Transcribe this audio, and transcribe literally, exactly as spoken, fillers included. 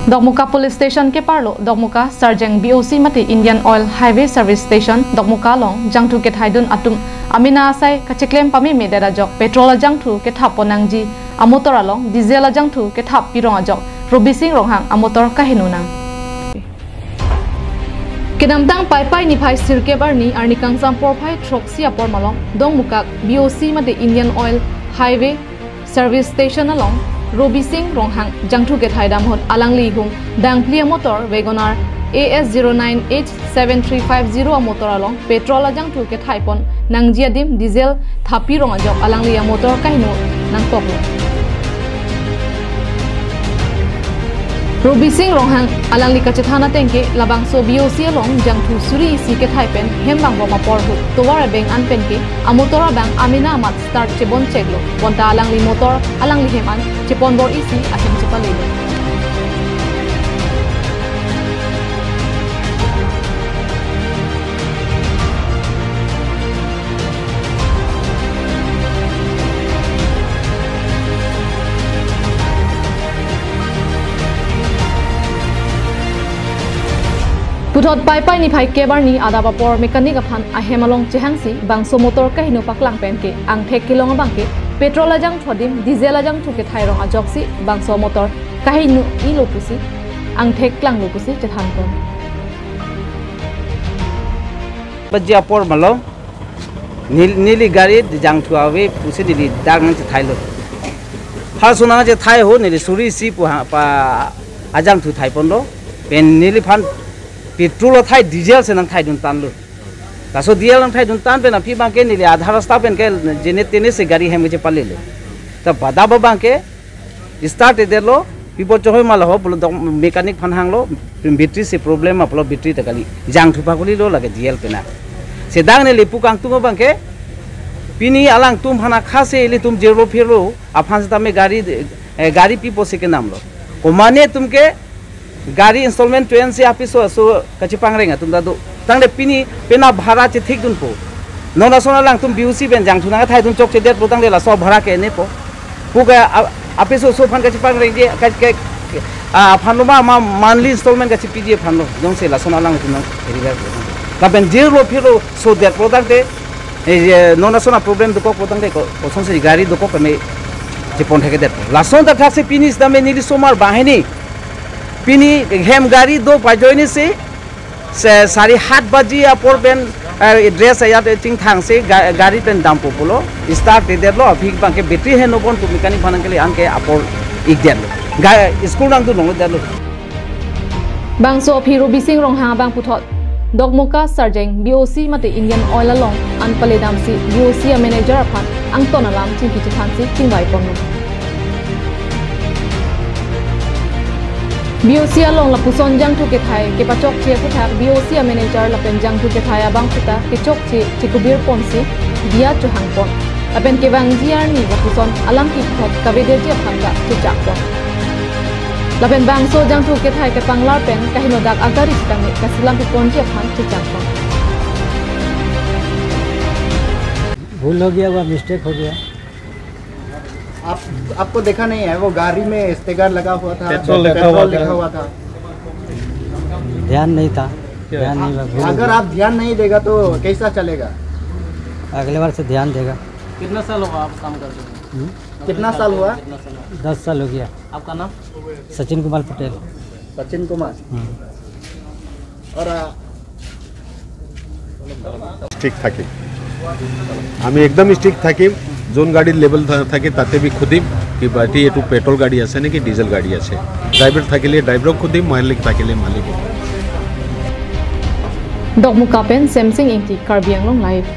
Dokmoka Police Station keparlo Dokmoka Sarjeng B O C mate Indian Oil Highway Service Station Dokmoka along jangthu kethaidun atum amena asai kacheklem pameme det ajok petrol ajangthu kethap pon nangji amotor along diesel ajangthu kethap pirong ajok Robising Ronghang amotor kaheno nang. Kedamtang Paipai niphai sirkep arni arni kangsam porphai throksi apor malom Dokmoka B O C mate Indian Oil Highway Service Station along Robising Ronghang jangthu kethaidam ahut alangli hum dangphli amotor WagonR A S zero nine H seven three five zero amotor along petrol ajangthu kethai pon nangji adim diesel thap pirong ajok alangli amotor kaheno nangkoklo. Robising Ronghang alangli kachethan ateng ke labangso B O C along jangthu suri isi kethai pen hem vangbom apor ahut tovar abeng an pen ke amotor abang amena amat start chebon cheklo. Bonta alangli motor alangli hem an chepon bor isi ahem chepalelo. Puthot Paipai niphai kep arni adap apor mechanic aphan ahem along chehangsi bangso motor kaheno paklang pen ke angthek kelong abang ke petrol ajangthu adim diesel ajangthu kethai rong ajoksi bangso motor kaheno-ilo pusi angthek klanglo pusi chethan pon. Baji apor malom nel-, neli gari jangthu ave pusi neli dak nangchethailo. Hal so nangchethai ahut neli suri isi pu ha pa ajangthu thai ponlo. Pen neliphan petrol athai diesel si nangthaidun tanlo. Laso diesel nangthaidun tan pen aphi abang ke neli adha rasta pen ke jene tene si gari hem kechepalelo. Ta bada abang ke start edetlo, pipo chohoi ma laho pulo dok mechanic aphan hanglo, battery si problem ma pulo battery ta kali jangthu pakulilo lake diesel pena. Sedang neli pu kangtung abang ke, pini alangtum aphan akha si ilitum jirlo phirlo aphan setame gari, eh, gari pipo si kenamlo. Komane atum ke gari installment twenty apiso aso kachepangreng atum ta do. Tangte pini pena bhara chethikdunpo. Non ason alangtum B O C pen jangthu nangthaidun chokchedetpo tangte laso bhara ke nepo. Pu ke a-, apiso aso aphan kachepangrengji ka, ka, a, aphanlo ma, ma monthly installment kachepiji aphanlo. Jongsi lason alangtum nang area. Lapen jirlo phirlo sodetpo tangte, eh, non ason a problem dokokpo tangte ko, kosonsi gari dokok keme chepon thekdetpo. Lason ta thaksi pini setame neli somar banghini. Pini hem gari do pajoine si, se sari hat baji apor pen, eh, dress ayat chingthang si ga-, gari pen dampo pulo. Start edetlo, aphi abang ke battery heno pon pu mechanic aphan nangkele anke apor ikdetlo. Ga-, school nangdun longledetlo. Bangso aphi Robising Ronghang abang puthot Dokmoka Sarjeng B O C mate Indian Oil along an paledamsi B O C a manager aphan angton alam chingki chethansi chingvai ponlo. B O C along lapuson jangthu kethai kepachokche aphuthak B O C a manager lapen jangthu kethai abang puta kechokche chekubir ponsi diya chohang pon. Lapen kevangji arni lapuson alam kiphot kavedeji aphan ta chechak pon. Lapen bangso jangthu kethai kepanglar pen kaheno dak agari sitame kasilam piponji aphan chechak pon. भूल हो गया, हुआ, मिस्टेक हो गया। आप, आपको देखा नहीं है, वो गाड़ी में स्टिकर लगा हुआ था, पेट्रोल लिखा हुआ पेट्रोल था। लिखा हुआ था। ध्यान नहीं था, क्या? ध्यान नहीं हुआ, भूल हो अगर गया। आप ध्यान नहीं देगा तो कैसा चलेगा? अगले बार से ध्यान देगा। कितना साल हुआ आप काम करते हुए? हम्म? कितना साल हुआ? कितना साल हुआ? दस साल हो गया। आपका नाम? सचिन कुमार पटेल। सचिन कुमार। हम्म। और, आ, ষ্ট্ৰিক্ট থাকিম। আমি একদম ষ্ট্ৰিক্ট থাকিম। যোন গাড়ীৰ লেবেল থা-, থাকে, তাতে আমি সুধিম কি বাটি এইটো পেট্ৰল গাড়ী আছে নেকি ডিজেল গাড়ী আছে। ড্ৰাইভাৰ থাকিলে ড্ৰাইভাৰক সুধিম, মালিক থাকিলে মালিকক। Dokmoka pen Semsing Ingti, Karbi Anglong Live.